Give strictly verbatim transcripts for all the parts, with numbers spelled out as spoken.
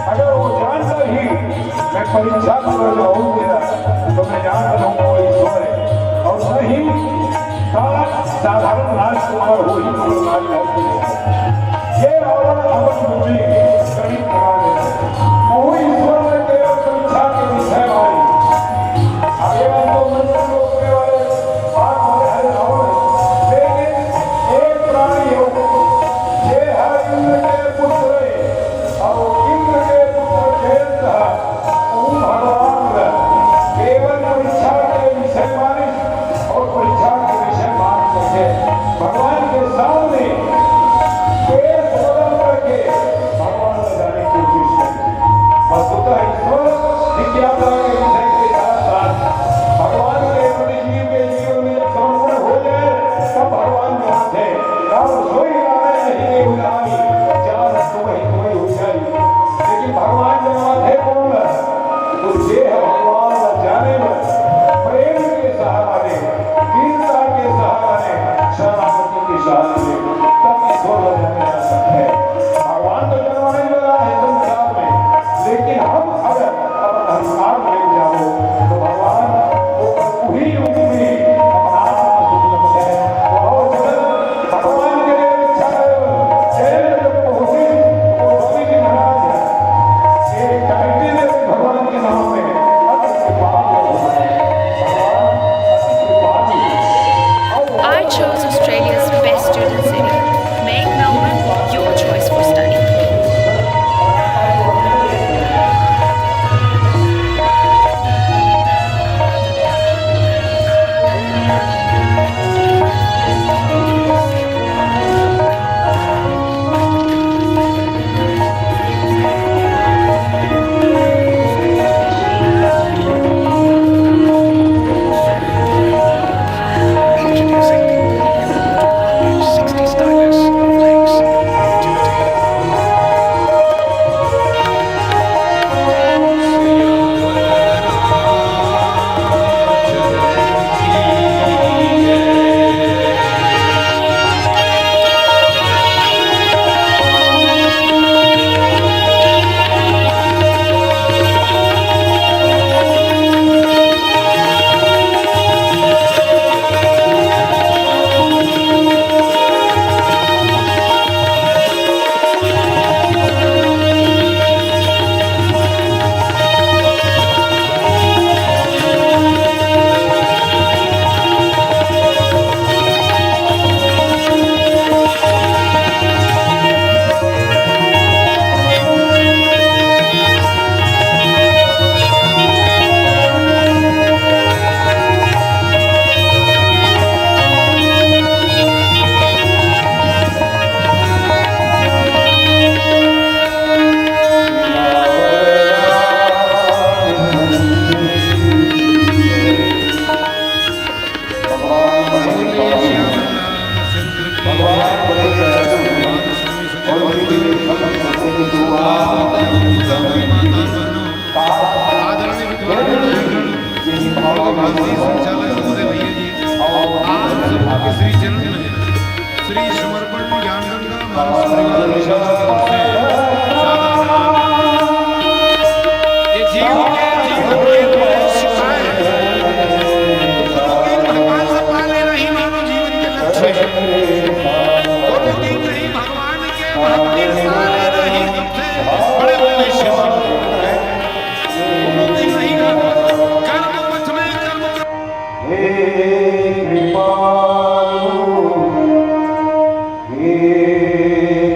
अगर वो जानता ही मैं परीक्षा कर जाऊंगा, तो मैं जानता हूँ वो ईश्वर है। और नहीं, साला साधारण राजकुमार हो ही, ये रावण अपन बुद्धि कहीं खराब है। वो ईश्वर ने केवल परीक्षा के विषय वाली आगे हम तो मंत्र लोग के वाले बात हो रहे हैं रावण, लेकिन एक प्राणी हो, ये हर इंद्र के पुत्र है, और इंद्र के पुत्र जयंत है, वो भगवान है। केवल परीक्षा के विषय मानिस और परीक्षा के विषय मान सके। भगवान के सामने केस बदल करके भगवान को जाने की कोशिश करते। वस्तुतः ईश्वर जिज्ञासा के विषय के साथ साथ भगवान के प्रति जीव के जीवन में जब समर्पण हो जाए, तब भगवान यहाँ थे। और सोई रावण नहीं उदारी, जान तुम्हें तुम्हें हो जाए। लेकिन भगवान जब थे कौन? तो जे ह भगवान ला जाने बर प्रेम के सहारा ले, वीरता के सहारा ले, शरणागति के सहारा ले, तब ईश्वर ला जाने जा सकथे। भगवान तो जन्म नहीं मिला है संसार में, लेकिन हम अगर अपन अहंकार में जाओ, तो भगवान वो वही रूप में अपना आप में सुख लगता है। और जगत भगवान के लिए इच्छा है, जय जगत को हुई, वो स्वामी जी महाराज है। ये title है भगवान के नाम में, अति कृपालु है भगवान, अति कृपालु है। I chose Australia's best student city. Make Melbourne your choice for study. आदरणीय विद्वान संचालक महोदय भैया जी, आप सब के श्री चरण में श्री समर्पण ज्ञान गंगा महाराज परिवार विशाल की ओर से सादर प्रणाम। ये जीव के जीवन के लिए सिखाए हैं। तो भगवान से पा लेना ही मानव जीवन के लक्ष्य है। और यदि नहीं भगवान के भक्ति में पा लेना ही सबसे बड़े उद्देश्य है। वो भी नहीं है। कर्म पथ में कर्म हे कृपालु, हे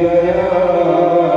दयालु,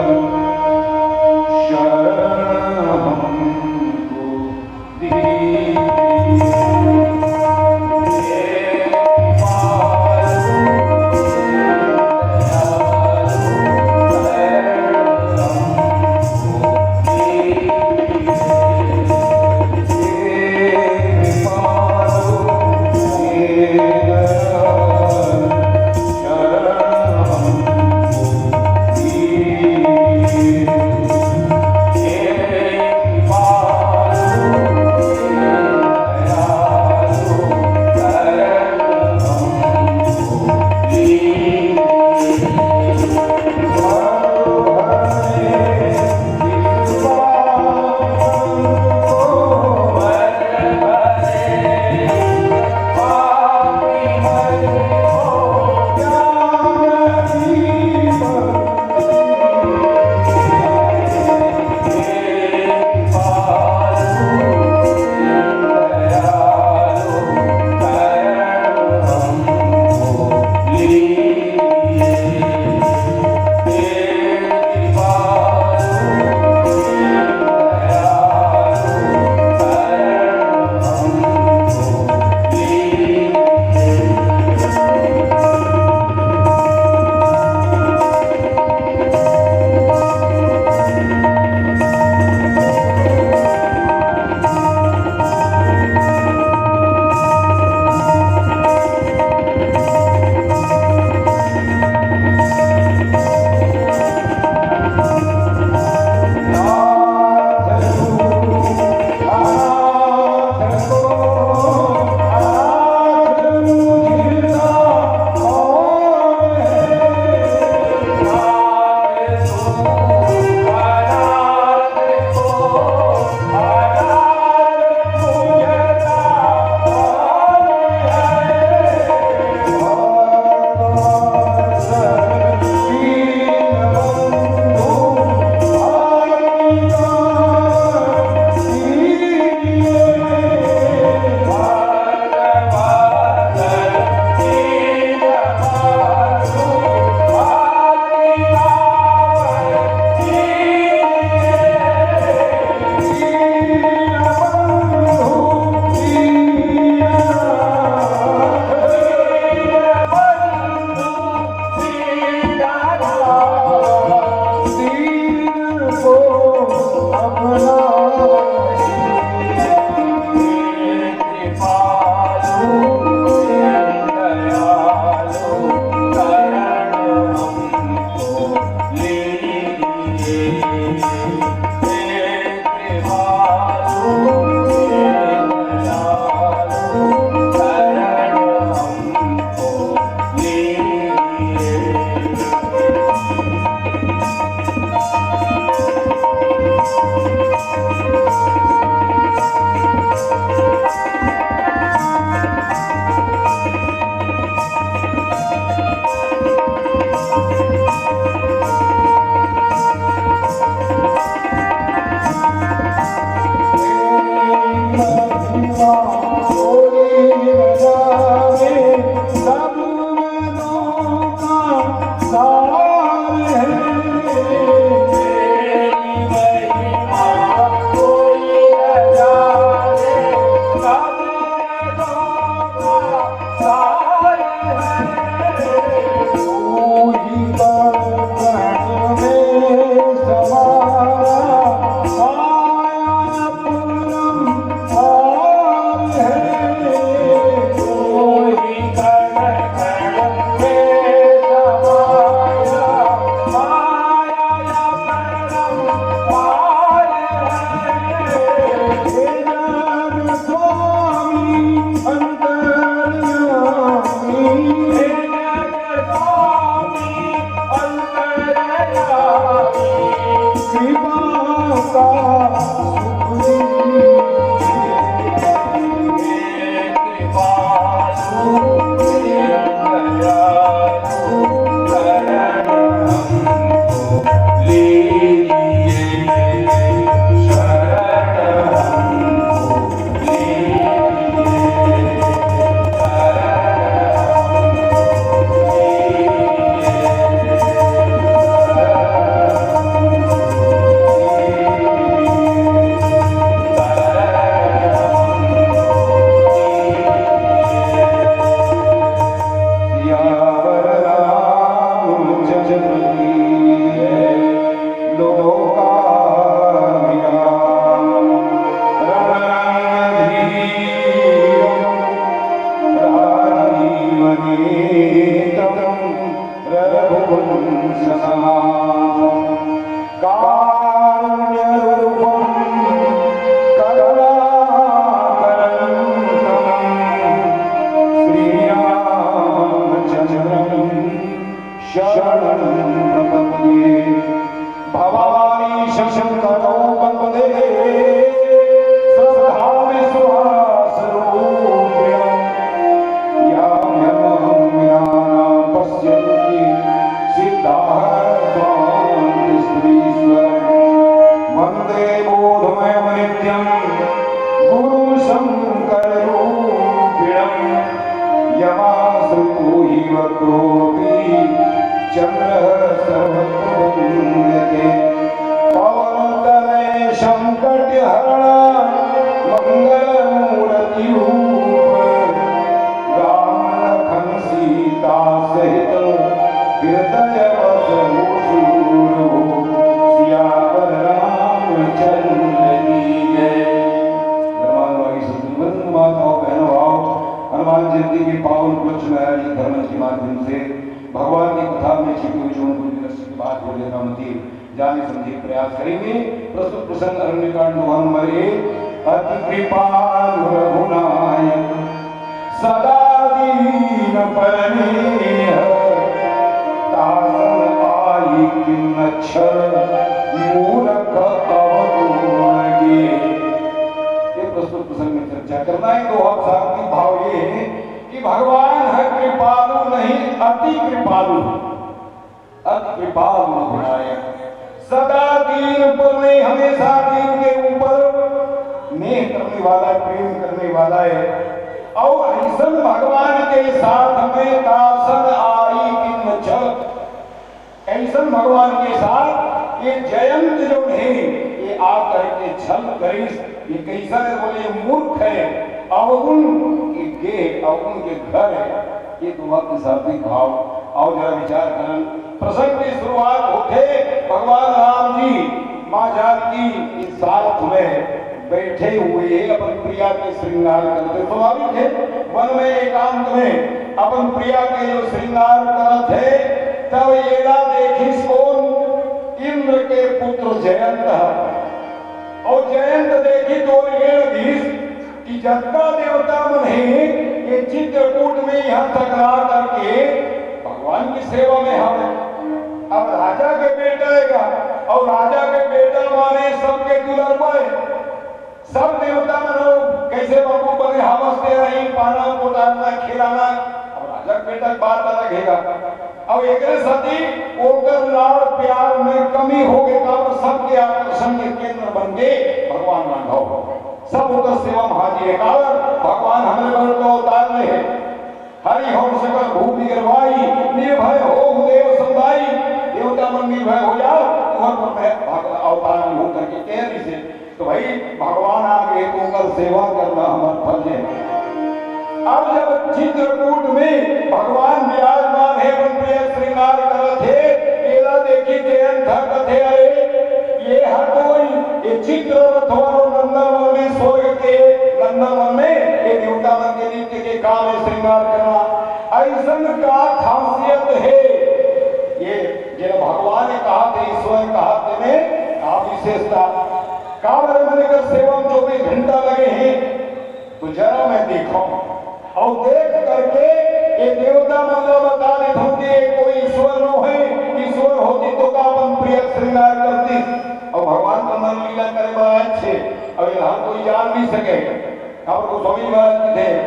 सियावर रामचंद्र की जय। लोकाभिराम रणरंगधीरं राजीवनेत्रं रघुवंशनाथं। कारुण्यरूपं करुणाकरं तं श्रीरामचन्द्रं शरणं प्रपद्ये। भवानीशं करौ वन्दे सदा विश्वासरूपिणम्। यां यमं विना न पश्यन्ति सिद्धाः स्वान्तिस्त्रीश्वरम्। वन्दे बोधमयं नित्यं गुरुं शङ्कररूपिणम्। यमाश्रितो हि वक्रोऽपि चन्द्रः सर्वत्र मुह्यते। पवनतनयसङ्कटहरण मङ्गलमूर्तिरूप। राम लखन सीता सहित हृदय बसहु सूर। सियावर रामचंद्र की जय। धर्मानुरागी सज्जन वंदन माताओं, बहनों, आओ, हनुमान जयंती के पावन उपलक्ष्य में आयोजित धर्म के माध्यम से भगवान की कथा में छिपी हुई जो उनको दृष्टि की बात हो, यथामति जाने समझे प्रयास करेंगे। प्रस्तुत प्रसंग अरण्यकांड दोहा नंबर एक। अति कृपालु रघुनायक सदा दीन परमेह, तासन आई किन छल मूरख अवगुण गे। ये प्रस्तुत प्रसंग में चर्चा करना है। दोहा शाब्दिक भाव ये है कि भगवान है कृपालु नहीं, अति कृपालु, अति कृपालु रघुनायक। सदा दीन पर में, हमेशा दीन के ऊपर नेह करने वाला है, प्रेम करने वाला है। और ऐसन भगवान के साथ में तासन आई किन छल, ऐसन भगवान के साथ ये जयंत जो है, ये आ करके छल करिस। ये कैसा है? बोले, ये मूर्ख है, अवगुण के गेह, अवगुण के घर है। ये दोहा के शाब्दिक भाव। आओ जरा विचार करन। प्रसंग की शुरुआत होथे भगवान राम जी माँ जानकी के साथ में बैठे हुए अपन प्रिया के श्रृंगार करते, स्वाभाविक है, वन में एकांत में अपन प्रिया के जो श्रृंगार करत है, तब एला देखिस कोन? इंद्र के पुत्र जयंत। और जयंत देखिस तो ये दिस कि जतका देवता मन हे, ये चित्रकूट में यहाँ टकरा करके भगवान की सेवा में हवे। अब राजा के बेटा आएगा, और राजा के बेटा माने सबके दुलरवा है। सब देवता मन हो, कैसे बाबू बने हवस ते रही, पाना, पोटाना, खिलाना। अब राजा के बेटा के बात अलग हैगा। अब एकरे साथी ओकर लाड़ प्यार में कमी हो गए, काबर सबके आकर्षण के केंद्र बन गए भगवान राघव। सब ओकर सेवा में हाजिर है, काबर भगवान हमरे बर तो अवतार ले है। हरि हौं सकल भूमि गरवाई, निर्भय होहु देव समुदाई। देवता मन निर्भय हो जाओ, तुम्हारे पर मैं भग-, अवतार नहीं हो करके कह रही से। तो भाई, भगवान आ गए तो ओकर सेवा करना हमार फर्ज है। अब जब चित्रकूट में भगवान विराजमान है, अपन प्रिय श्रृंगार करत है, एला देखी जयंत कथे, अरे, ये हर तो वही, ये चित्ररथ वालो नंदनवन में, स्वर्ग के नंदनवन में, ये देवता मन के नित्य के काम है श्रृंगार करना। ऐसन का खासियत है ये, जेला भगवान कहा थे, ईश्वर कहा थे में का विशेषता? का बरे मन कर सेवा में चौबीस घंटा लगे हैं, तो जरा मैं देखूं। और देख करके ये देवता मन ला बता देता हूं कि ये कोई ईश्वर नो है, ईश्वर होती तो का अपन प्रिय श्रृंगार करती। अउ भगवान तो मन लीला करे बर आए छे, अउ ये हर कोई जान नहीं सके। और गोस्वामी महाराज जी थे,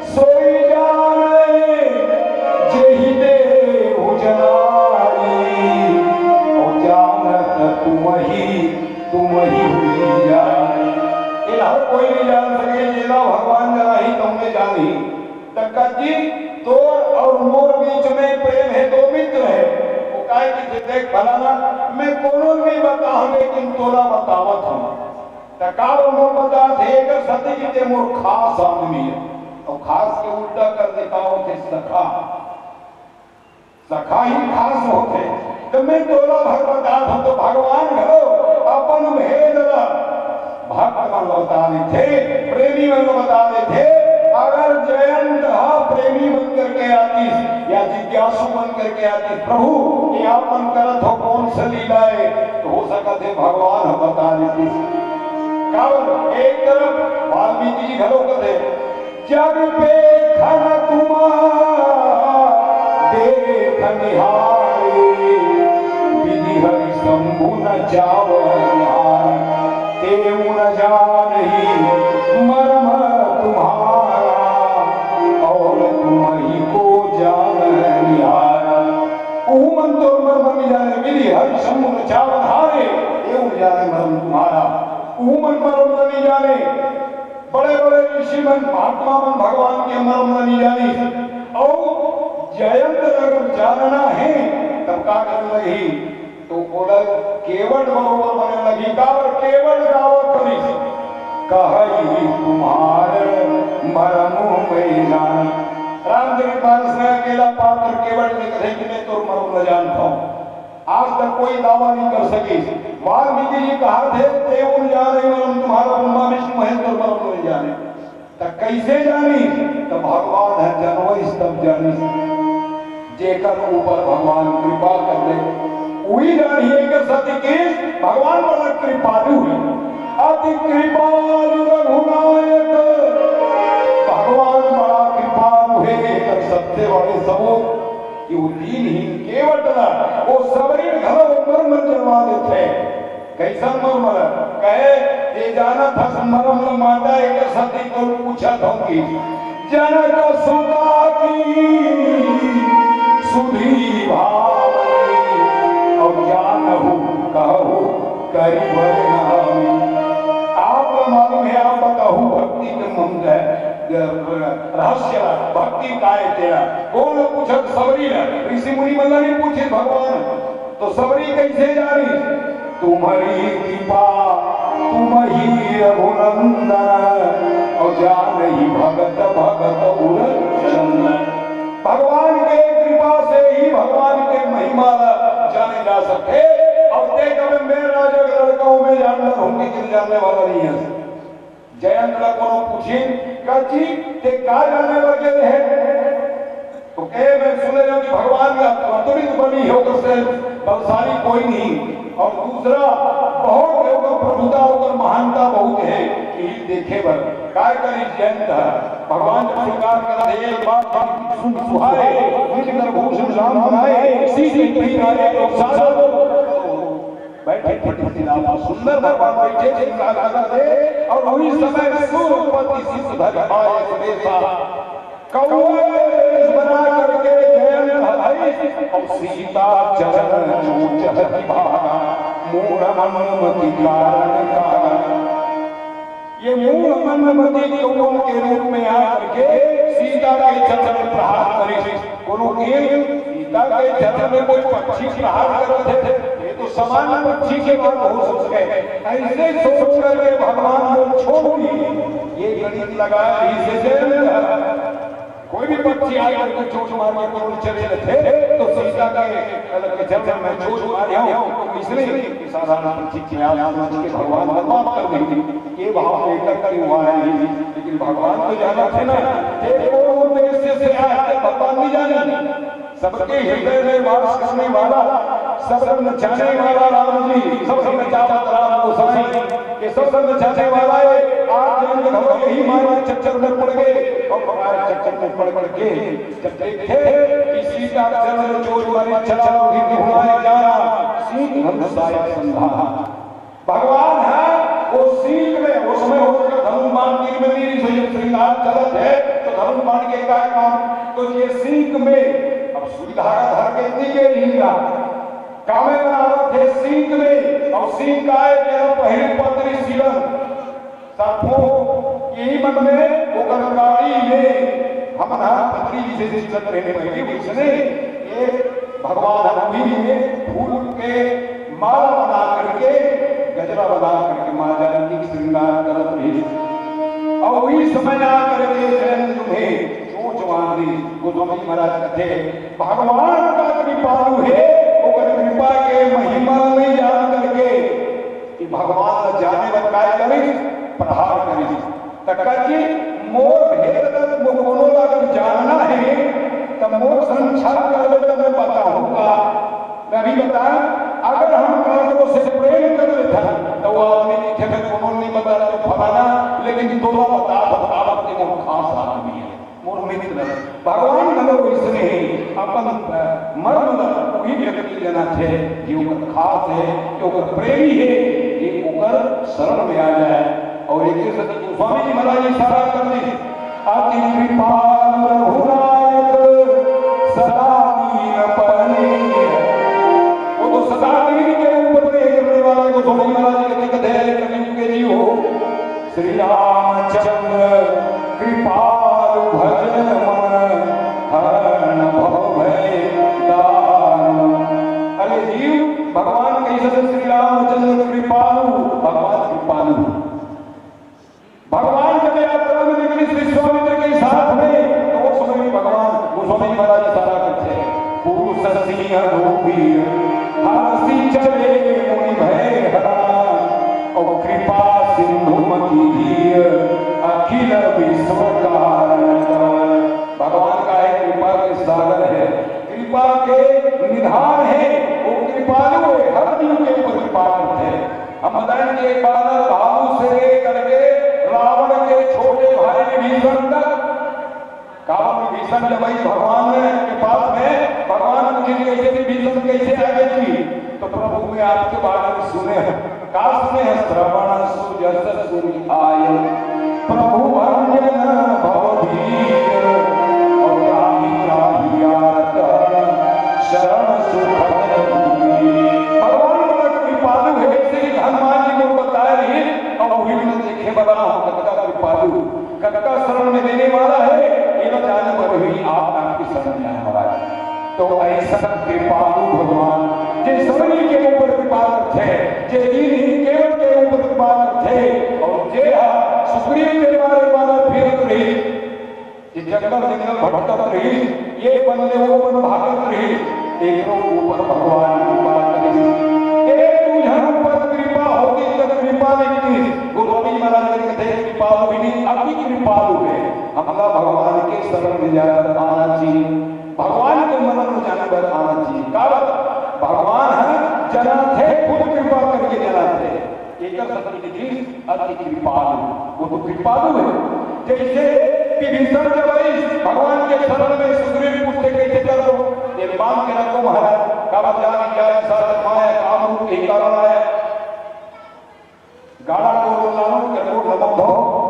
"सोई जाने जेहि देहु जनाई, और जानत तुम ही, तुम ही हुई जानी।" ये हर कोई नहीं जान सके, जेला भगवान जनाही, तुमने जानी। त कज्जी, तोर और मोर बीच में प्रेम है, दो मित्र है। वो काय कि देख फलाना, मैं कोनो भी बताऊं, लेकिन तोला बतावत हूं। त का वो मोर बतात हे, एकर सती कि ते मोर खास आदमी है। और खास के उल्टा कर देता हो थे सखा। सखा ही खास होथे। त मैं तोला भर बतात हूं, तो भगवान घलो अपन भेद ला भक्त मन ला बता देथे, प्रेमी मन ला बता देथे। अगर जयंत हा प्रेमी बन करके आतिस या जिज्ञासु बन करके आतिस, "प्रभु, ये आप मन करत हो कौन सा लीला है?" तो हो सकत हे भगवान हा बता देतिस। काबर एक तरफ वाल्मीकि जी घलो कथे, "जग पेखन तुम देख निहारे, विधि हरि शंभु न चाव निहार। तेउ न जानही मरम तुम्हारा, और तुम ही को जान निहार।" उहू मन तोर मरम नहीं जाने, विधि हरि शंभु न चाव निहारे, तेउ न जाने मरम तुम्हारा। उहू मन मरम नहीं जाने, बड़े-बड़े ऋषि मन, महात्मा मन भगवान के मरम ल नहीं जानिस। अउ जयंत अगर जानना हे, तब का करे लगही? तो ओला केवट बरोबर बने लगही। काबर केवट गावत करिस, "कहई तुम्हार मरम मैं जानी।" रामचरित मानस में अकेला पात्र केवट ने कथे कि मैं तोर मरम ल जानत हूं। आज तक कोई दावा नहीं कर सकिस। वाल्मीकि जी कहा थे, "तेउ न जानही मरम तुम्हारा, ब्रह्मा विष्णु महेश तोर मरम नहीं जाने।" त कैसे जानिस? त भगवान ह जनवइस तब जानिस। जेकर ऊपर भगवान कृपा कर दे, उही जानही। एकर सती कि भगवान बड़ा कृपालु है, अति कृपालु रघुनायक। भगवान बड़ा कृपालु है, एकर सबसे बड़े सबूत कि वो दीनहीन केवट ला, वो सबरी घलो मरम ल जनवा देथे। कैसन मरम ल? कहे, "ये जानत हस मरम ल माता, एकर सती तो पूछत हूं कि जनक सुता की सुधी भावनी, और जानहु कहहु करि बरनामी।" आप मालूम है, आप बताहु भक्ति के मंत्र है, रहस्य, भक्ति काय तेरा। कौन पूछत? सबरी ल, ऋषि मुनि मन ल नहीं पूछे भगवान। तो सबरी कैसे जानी? तुम्हरी कृपा तुम्ही रघुनंदन, और जानही भगत भगत उर चंदन। भगवान के कृपा से ही भगवान के महिमा ला जाने जा सकथे। और ते कबे मैं राजा के लड़का हूं, मैं जानना हूं कि तुम जानने वाला नहीं है। जयंत ला कोनो पूछिन, "कज्जी, ते का जाने बर गे रहे?" तो कहे, "मैं सुने हूं कि भगवान का अतुलित बली है, ओकर से बलशाली कोई नहीं, और दूसरा बहुत है, ओकर प्रभुता, ओकर महानता बहुत है, कि देखे बर।" काय करी जयंत ह? भगवान जब स्वीकार कर दे, एक बात सुन सुहाए, इंद्रभूषण राम बनाए, सीधी पहनाए, तो सारा बैठे फटिक सिलावा सुंदर भगवान बैठे सिंगार करत हे, और वही समय सुरपति सिर धरि आए सुबेसा। कौआ के वेश बना करके जयंत हरि और सीता चरण चोचहति भागा, मूढ़ मन मति कारण कागा। ये मूढ़ मन मति कौआ के रूप में आ करके सीता के चरण में प्रहार करे। कोनो के सीता के चरण में कोई पक्षी प्रहार करत हे, ये तो सामान्य पक्षी के बात हो सके। ऐसे सोच करके भगवान वो छोड़ दी। ये गणित लगाया इसे जयंत। कोई भी पक्षी आकर के चोंच मार के कोनो चले जाथे, तो सीता के, के चरण में चोंच मारे हो, तो इसलिए साधारण पक्षी के आप समझ के भगवान को माफ कर देंगे। ये भाव लेकर के वो आए हैं। लेकिन भगवान तो जानत हे ना, ते कोन उद्देश्य से आए, ते भगवान नहीं जाने। सबके हृदय में वास करने वाला, सब समझाने वाला राम जी, सब समझावत राम गोसाई, ये सब समझाने वाला है। आज जयंत घमंड यही माया के चक्कर में पड़ गए और माया के चक्कर में पड़, पड़ के जब देखे कि सीता चरण चोंच मारे चला, उन्हीं घुमाए जाना, सींग हम सायक संधाना। भगवान ह वो सींक में, वो समय हो गया, धनुष बाण तीर में नहीं, सो ये श्रृंगार चलत है, तो धनुष बाण के का काम? तो ये सींक में अब सुई धागा धर के नहीं गए हिंगा, कामे बनावत है सींक में, और सींक आए के पहली पत्री सीलन, सरफों यही मन में ओकर गाड़ी में हमन ह पत्री जैसे सींचत रहने पहली, वैसने ये भगवान ह वही में फूल के माला बना करके, गजरा बना करके माँ जानकी के श्रृंगार करत रही। और वही समय आ करके जयंत तुम्हें चोंच बांध दी। गोस्वामी महाराज कथे, भगवान का कृपालु है, ओकर कृपा के महिमा नहीं जान करके कि भगवान ल जाने बर काय करिस, प्रहार करिस। त कथी, मोर भेद ल मो कोनो ला अगर जानना है, त मोर संग छल करबे त मैं बताहूँ का? मैं भी बताऊँ, अगर हम काकरो से प्रेम कर लेथन, त वो आदमी कहिथे, मैं कोनो नहीं बता तो फलाना, लेकिन तोला बता, बता, बता, मोर खास आदमी है। मोर मित्र, भगवान घलो वैसने हे, अपन, अ, मर्म ल वही व्यक्ति जनाथे, जे ओकर खास हे, जे ओकर प्रेमी हे, जे ओकर शरण में आ जाए। और एक सती गोस्वामी जी महाराज इशारा कर दी, "अति कृपालु रघुनायक सदा दीन पहने।" वो तो सदा दीन के ऊपर प्रेम करने वाला गोस्वामी महाराज जी के कथे, कलयुग के जीव हो। श्री रामचंद्र कृपालु भजन मन हरण भव भय दारुण। अरे जीव, भगवान कैसे श्री रामचंद्र कृपालु, भगवान कृपालु। भगवान जब यात्रा में निकली विश्वामित्र के साथ में, तो उस समय भगवान गोस्वामी महाराज इशारा करते हैं, पुरुष सिंह रूपी हरषि चले मुनि भय हरण, और कृपा सिंधु मति धीर अखिल विश्व कारण। भगवान का है कृपा के सागर है, कृपा के निधान है, वो कृपालु है, हर जीव के ऊपर कृपा करते हैं। हम बताएं कि एक बार भालू से करके रावण के छोटे भाई विभीषण तक, काल विभीषण जब आई भगवान के पास में, भगवान पूछे, "कैसे विभीषण, कैसे आ गए जी?" तो प्रभु, मैं आपके बारे में सुने हैं, का सुने हैं? श्रवण सुजस सुनि आय, प्रभु अंजन भव भीर, और त्राहि त्राहि आरत शरण सुख भय भूमि। भगवान बड़ा कृपालु है, जैसे कि हनुमान जी को बताए रही, और वही में देखे बड़ा हो, कतका कृपालु, कतका शरण में देने वाला है, ये ना जाने पर भी आप आपकी शरण में आए महाराज। तो ऐसा कृपालु भगवान, जे सबनी के ऊपर कृपा करथे, जे दीनहीन केवल के ऊपर कृपा करथे, और जे हा सुग्रीव के मारे मारे फिरत रही, ये जंगल जंगल भटकत रही, ये बन ले वो बन भागत रही, एकरो ऊपर भगवान कृपा करिस। एक दू झन ऊपर कृपा होती त कृपा नहीं की। गोस्वामी महाराज जी कथे कृपालु भी नहीं, अति कृपालु है। हमला भगवान के शरण में जाकर आना चाहिए, भगवान के मन में जाने बर आना चाहिए। का बात? भगवान है जनाथे, खुद कृपा करके जनाथे। एकर शक्ति देखिस, अति कृपालु, वो तो कृपालु है। जैसे विभीषण जब आई भगवान के शरण में, सुग्रीव पूछते, "कैसे कर दो?" ये बांध के रखो महाराज, का बदला में क्या साथ माया काम रूप के कारण आया, गाड़ा को लाओ, कर को नमक धो।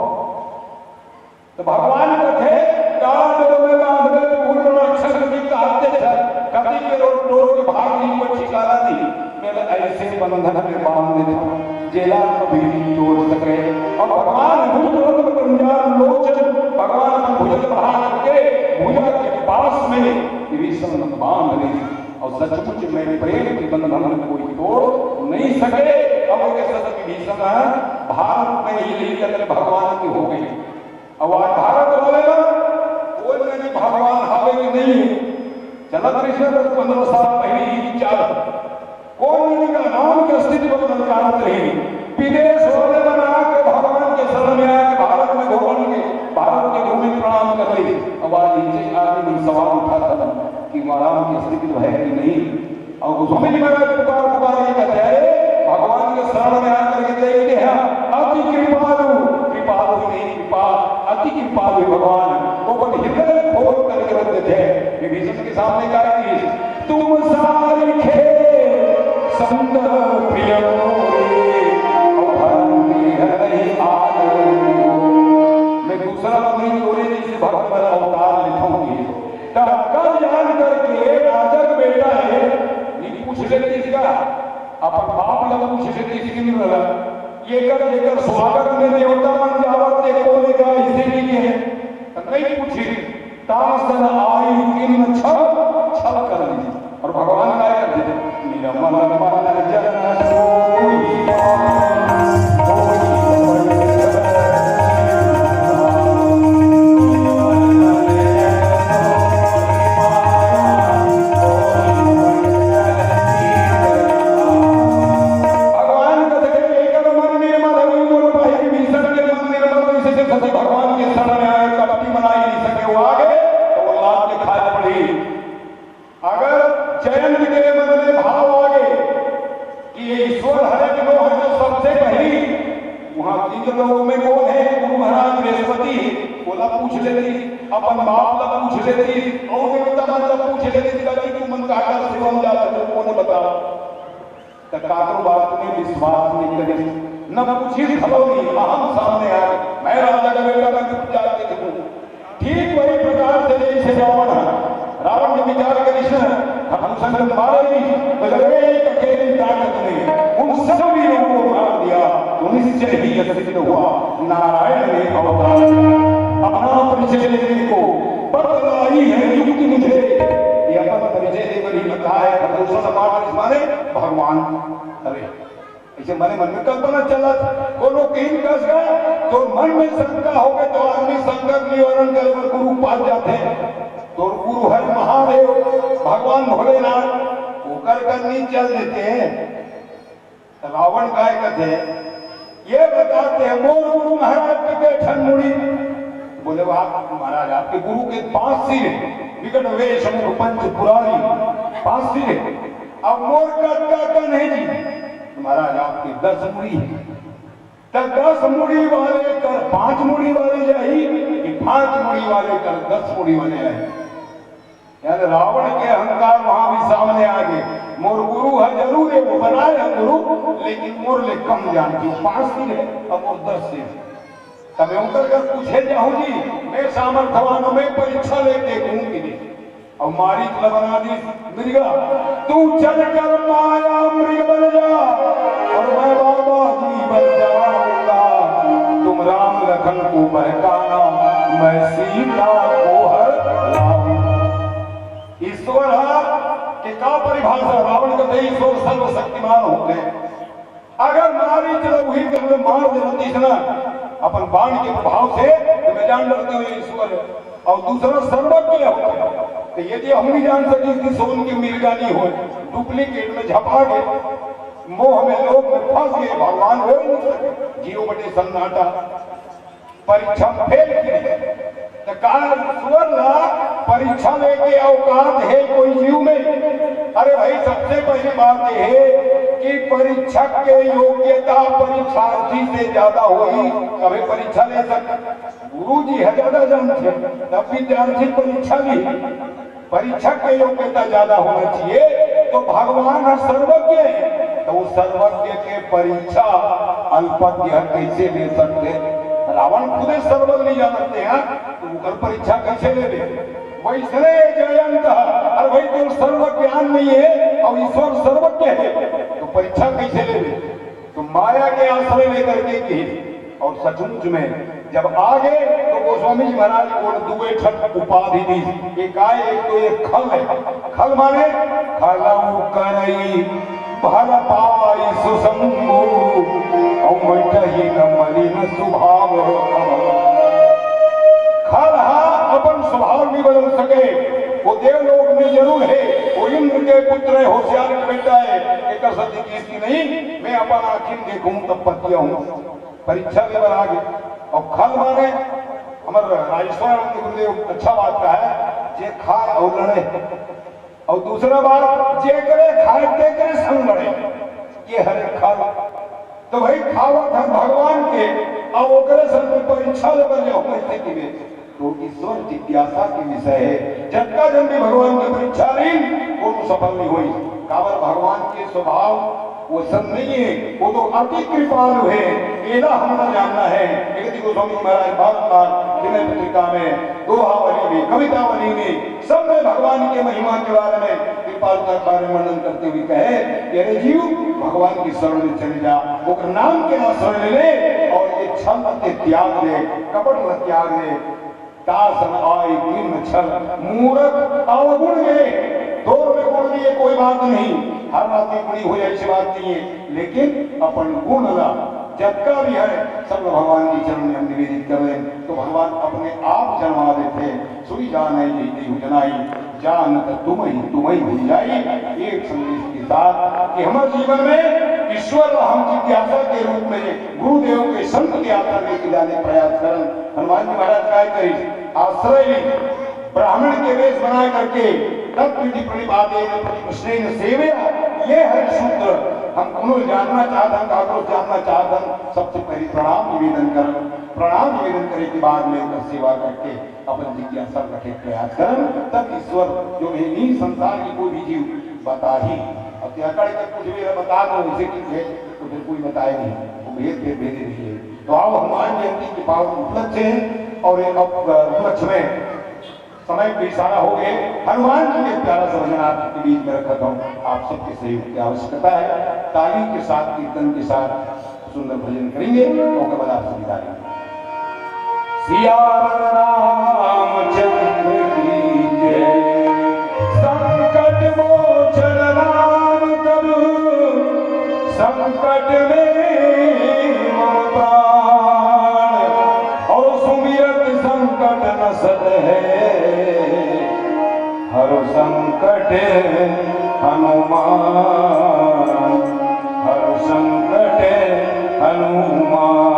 तो भगवान कथे, "गांव में बांध में फूल राक्षस की कहते थे, कति के रोड टोर के भाग नहीं, कोई ठिकाना नहीं। मैं ऐसे बंधन में बांध देता हूँ, जेला कभी नहीं तोड़ सके।" और भगवान भूत रत्न कंजाल लोचन, भगवान अपन भुजा बढ़ा करके भुजा के पास में विभीषण बांध ली। और सचमुच में प्रेम के बंधन में कोई तोड़ नहीं सके। और उनके साथ विभीषण भारत में ही नहीं करके भगवान के हो गए। अब आज भारत वाले ना कोई नहीं भगवान हवे कि नहीं है। चलत रही से दस पन्द्रह साल पहले ही विचार, कोई नहीं का राम के अस्तित्व पर नकारत रही। विदेश वाले बना के भगवान के शरण में आके भारत में घूमन के, भारत के भूमि प्रणाम कर ली। अब आज इनसे आदमी मन सवाल उठाता था कि वहाँ राम के अस्तित्व है कि नहीं। और गोस्वामी जी महाराज पुकार पुकार ये कहते हैं, भगवान के शरण में आकर के देखते हैं, अति कृपालु, कृपालु ही नहीं, कृपा, अति कृपालु भगवान, वो अपन हृदय खोल करके रख देते हैं। विभीषण के सामने कहा कि तुम सारिखे संत प्रिय मोरे, पूछे थे किस दिन वाला, ये कर, ये कर, स्वागत में देवता मन जावत, ये कोने का इसे भी के है, तो नहीं पूछे। तासन आई किन छल, छल कर ली। और भगवान का क्या थे? निर्मल मन जन सोई। भगवान कथे, "एकर मन निर्मल होई, मोर भाई विभीषण के मन निर्मल होई, इसे जब भगवान के शरण में आए, कपटी बनाई नहीं सके, वो आगे, तो वो लात के खाए पड़ी।" अगर जयंत के मन में भाव आगे कि ये ईश्वर हरे के नो है, तो सबसे पहली वहां इंद्र लोक में कौन है? गुरु महाराज बृहस्पति है, ओला पूछ लेती, अपन बाप ला पूछ लेती, और देवता मन ला पूछ लेती, ताकि तुमन का कर सेवा में जाता, तो कौन बता? त काकरो बात में विश्वास नहीं करे, न पूछी खबर नहीं, अहम सामने आ, मैं राजा का बेटा, मैं कुछ जान नहीं सकूं। ठीक वही प्रकार से जैसे रावण है, रावण ने विचार करिस, हम संग मारे नहीं, तो लगे एक अकेली ताकत ने उन सब वीरों को मार दिया, तो निश्चय ही यह सिद्ध हुआ, नारायण ने अवतार लिया। अपना परिचय देने को बतलाई है युक्ति मुझे, ये अपन परिचय दे बड़ी बताए, भरोसा पाठ माने भगवान। अरे, ऐसे मने मन में कल्पना चलत, कोनो कहीं कस गए, तो मन में शंका हो गए, तो आदमी शंका के निवारण करे बर गुरु के पास जाते। तो गुरु है महादेव, भगवान भोलेनाथ, ओकर करनी चल देते हैं। तो रावण काय कहते हैं, ये बताते हैं, "मोर गुरु महाराज के ठन मुड़ी।" बोले, "वाह महाराज, आपके गुरु के पांच सिर है, विकट वेश मुख पंच पुरारी, पांच सिर है। अब मोर कतका कन है जी?" "महाराज, आपके दस मुड़ी है।" तो दस मुड़ी वाले कर पांच मुड़ी वाले जाही कि पांच मुड़ी वाले कर दस मुड़ी वाले आए? यानी रावण के अहंकार वहां भी सामने आ गए। मोर गुरु है जरूर, ये वो बनाए है गुरु, लेकिन मोर ले कम जानती, पांच सिर है, अब मोर दस सिर है। तब उनकर कर पूछे जाहू जी, मैं सामर्थवान हूं, मैं परीक्षा ले देखूं कि नहीं। और मारीच ला बना दी मृगा, "तू चल कर माया मृग बन जा, और मैं बाबा जी बन जाऊंगा। तुम राम लखन को बहकाना, मैं सीता को हर लाऊंगा।" ईश्वर हा के का परिभाषा? रावण कहते ईश्वर सर्वशक्तिमान होते हैं। अगर मारीच ला उही कर मार देना तीसरा अपन बाण के प्रभाव से, तो मैं जान डरते हुए ईश्वर है। और दूसरा सर्वज्ञ हो, तो यदि हम नहीं जान सके कि सोन के मिर्गा नहीं हो, डुप्लीकेट में झपा गए, मोह में लोभ में फंस गए, भगवान हो ही नहीं सके, जीव बटे सन्नाटा। परीक्षा में फेल की। तो का ईश्वर ला परीक्षा लेके औकात है कोई जीव में? अरे भाई, सबसे पहली बात यह है कि परीक्षक के योग्यता परीक्षार्थी से ज्यादा होई, तभी परीक्षा ले सकता। गुरु जी है ज्यादा जानते, तब विद्यार्थी परीक्षा भी परीक्षक के योग्यता ज्यादा होना चाहिए। तो भगवान है सर्वज्ञ है, तो वो सर्वज्ञ के परीक्षा अल्पज्ञ कैसे ले सकते? रावण खुदे सर्वज्ञ नहीं जानते हैं, तो उनकर परीक्षा कैसे ले ले? वैसने जयंत, अरे भाई, तो सर्व ज्ञान नहीं है और ईश्वर सर्वज्ञ है, तो परीक्षा कैसे ले ले? तो माया के आश्रय लेकर के की, और सचमुच में जब आ गए तो गोस्वामी जी महाराज को दुए ठन उपाधि दी। एक आए, एक तो एक खल है। खल माने खलऊ करई भल पाई सुसंगु, और मिटही न मलिन स्वभाव। खल हा अपन स्वभाव नहीं बदल सके, वो देवलोक में जरूर है, वो इंद्र के पुत्र है, होशियार के बेटा है, एक सती की नहीं, मैं अपन आँखी में देखूं तब पतिया हूं। परीक्षा लेवल आ गए। और खल माने हमर राजेश्वर आनंद गुरुदेव अच्छा बात कहा है, जे खाए और लड़े। और दूसरा बात, जे करे खाए ते करे संग लड़े, ये हरे खल। तो भाई, खावत है भगवान के, और ओकरे संग परीक्षा लेवल जाओ स्थिति में। तो ईश्वर जिज्ञासा के विषय है। जतका जन भी भगवान की परीक्षा लेन, वो तो सफल नहीं होई। काबर भगवान के स्वभाव वो सब नहीं है, वो तो अति कृपालु है। एला हमला जानना है। एक दिन गोस्वामी महाराज बार बार विनय पत्रिका में, दोहावली में, कवितावली में, सब में भगवान के महिमा के बारे में, कृपालुता के बारे में वर्णन करते हुए कहे कि अरे जीव, भगवान के शरण में चले जा, ओकर नाम के आश्रय ले ले, और ये छल के त्याग दे, कपट के त्याग दे। दास जन आए किम न छल, मूरख अवगुण गे। तोर में गुण नहीं है, कोई बात नहीं, हर आदमी गुणी हो जाए, ऐसी बात नहीं है, लेकिन अपन गुण ला जतका भी है, सब ला भगवान के चरण में हम निवेदित कर लें, तो भगवान अपने आप जन्मा देते। सुई जाने जी देहु जनाई, जानत तुमहि तुमहि होई जाई। एक संदेश के साथ कि हमारे जीवन में ईश्वर ला हम जिज्ञासा के रूप में गुरुदेव के संत के आश्रय लेके जाने के प्रयास करन। हनुमान जी महाराज काय करी, आश्रय ली, ब्राह्मण के वेश बना करके तत्व विधि प्रणिपाते न प्रति कृष्ण न सेवया। ये है सूत्र। हम कोनो जानना चाहत हन, काकरो जानना चाहत हन, सबसे पहले प्रणाम निवेदन करन, प्रणाम निवेदन करे के बाद में ओकर सेवा करके अपन जिज्ञासा रखे के प्रयास करन, तब ईश्वर जो है नी संसार की कोई भी जीव बता ही। अब ते अकड़ के कुछ भी बता दो, उसे की है, तो फिर कोई बताए नहीं, वो भेद फिर भेदे नहीं है। तो आओ, हनुमान जयंती के पावन उपलक्ष्य है, और ये उप-, उपलक्ष्य में समय पे इशारा हो गए। हनुमान जी के प्यारा सा भजन आपके बीच में रखत हूँ, आप सबके सहयोग की आवश्यकता है। ताली के साथ, कीर्तन के साथ सुंदर भजन करेंगे, ओकर बाद आपसे विदा लेंगे। सियावर रामचंद्र की जय। संकट मोचन राम तब संकट में मम प्राण, और सुमिरत संकट नसत है हर संकट हनुमान, हर संकट हनुमान।